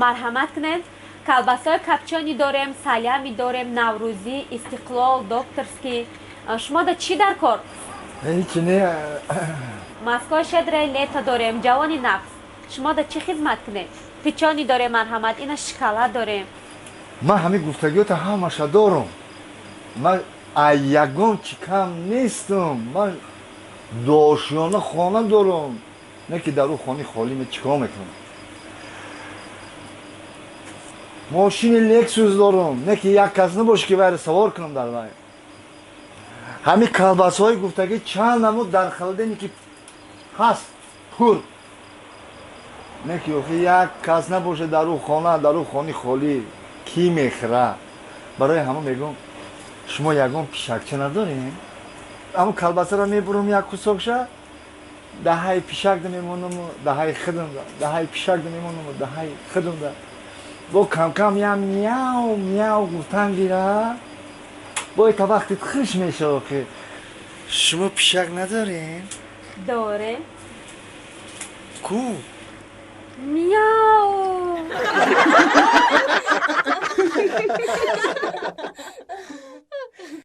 Марҳамат кунед. Колбасаи копчёный дорем, салями дорем, наврӯзӣ, истиқлол, докторский. Шумо да чӣ дар кор? Ҳеҷ не. Москва щедрое лето дорем, ҷавони нафс. Шумо да чӣ хизмат кунед? Печенье дорем, марҳамат, ина шоколад дорем. Ман ҳамин гуфтагиёта ҳамаша дорум. Ман аз ягон чӣ кам нестам. Ман дошёна хона дорум, не ки дар ӯ хони холӣ ме чикор мекунам. Мошини Лексус дорум, не ки як кас набоше, ки вайро савор кунам дар вай. Ҳамин колбасҳои гуфтагӣ чанд намуд дар холодильник и ҳаст, пур, не ки охи як кас набоше дар ӯ хона, дар ӯ хони холӣ кӣ мехӯра? Барои ҳама мегӯм, шумо ягон пишакча надорем? Ҳамн колбасаро мебурам, як кусокша даҳаи пишакда мемонаму даҳаи худамда, даҳаи пишакда мемонаму даҳаи худамда. Бо камкам ям мяу мяу гуфтан гира, бо та вақти хуш мешава. Охи шумо пишак надорем? Дорем. Ку? Мяу.